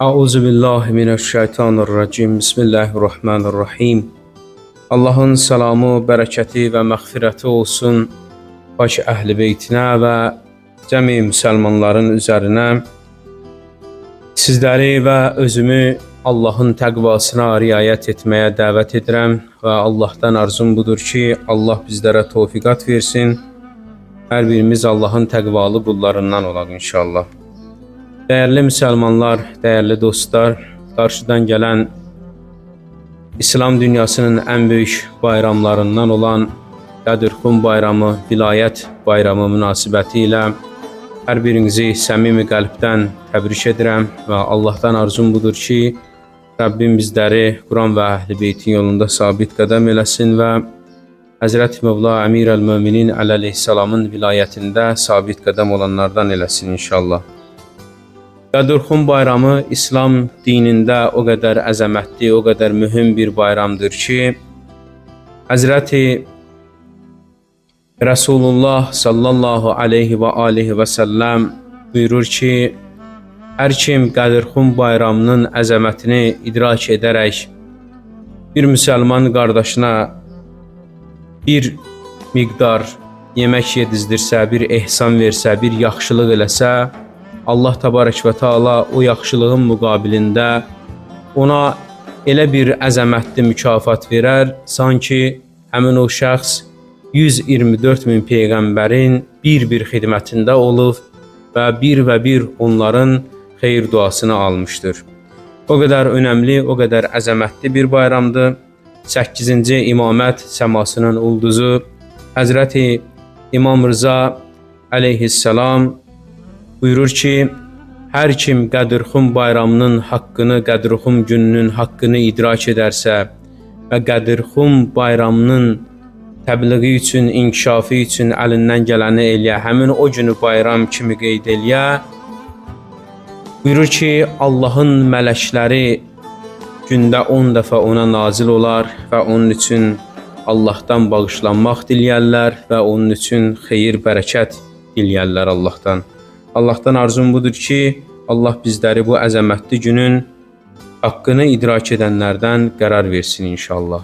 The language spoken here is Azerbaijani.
Auzu billahi mineşşeytanirracim. Bismillahirrahmanirrahim. Allahın salamı, bərəkəti və məğfirəti olsun pak əhl-i beytinə və cəmi müsəlmanların üzərinə. Sizləri və özümü Allahın təqvasına riayət etməyə dəvət edirəm və Allahdan arzum budur ki, Allah bizlərə tövfiqat versin. Hər birimiz Allahın təqvalı qullarından olaq inşallah. Dəyərli müsəlmanlar, dəyərli dostlar, qarşıdan gələn İslam dünyasının ən böyük bayramlarından olan Qədir Xum bayramı, Vilayət bayramı münasibəti ilə hər birinizi səmimi qəlbdən təbrik edirəm və Allahdan arzum budur ki, Rəbbim bizləri Quran və Əhl-i Beytin yolunda sabit qədəm eləsin və Həzrət Mövla Əmir əl-Möminin əleyhissalamın vilayətində sabit qədəm olanlardan eləsin inşallah. Qədir Xum bayramı İslam dinində o qədər əzəmətli, o qədər mühüm bir bayramdır ki, Həzrəti Rəsulullah sallallahu aleyhi və alihi və səlləm buyurur ki, hər kim Qədir Xum bayramının əzəmətini idrak edərək bir müsəlman qardaşına bir miqdar yemək yedizdirsə, bir ehsan versə, bir yaxşılıq eləsə, Allah təbarək və təala o yaxşılığın müqabilində ona elə bir əzəmətli mükafat verər, sanki həmin o şəxs 124 min peyğəmbərin bir-bir xidmətində olub və bir və bir onların xeyir duasını almışdır. O qədər önəmli, o qədər əzəmətli bir bayramdır. 8-ci imamət səmasının ulduzu Həzrəti İmam Rıza əleyhissalam buyurur ki, hər kim Qədir Xum bayramının haqqını, Qədir Xum gününün haqqını idrak edərsə və Qədir Xum bayramının təbliği üçün, inkişafı üçün əlindən gələni eləyə, həmin o günü bayram kimi qeyd eləyə, buyurur ki, Allahın mələkləri gündə 10 dəfə ona nazil olar və onun üçün Allahdan bağışlanmaq diləyərlər və onun üçün xeyir, bərəkət diləyərlər Allahdan. Allahdan arzum budur ki, Allah bizləri bu əzəmətli günün haqqını idrak edənlərdən qərar versin inşallah.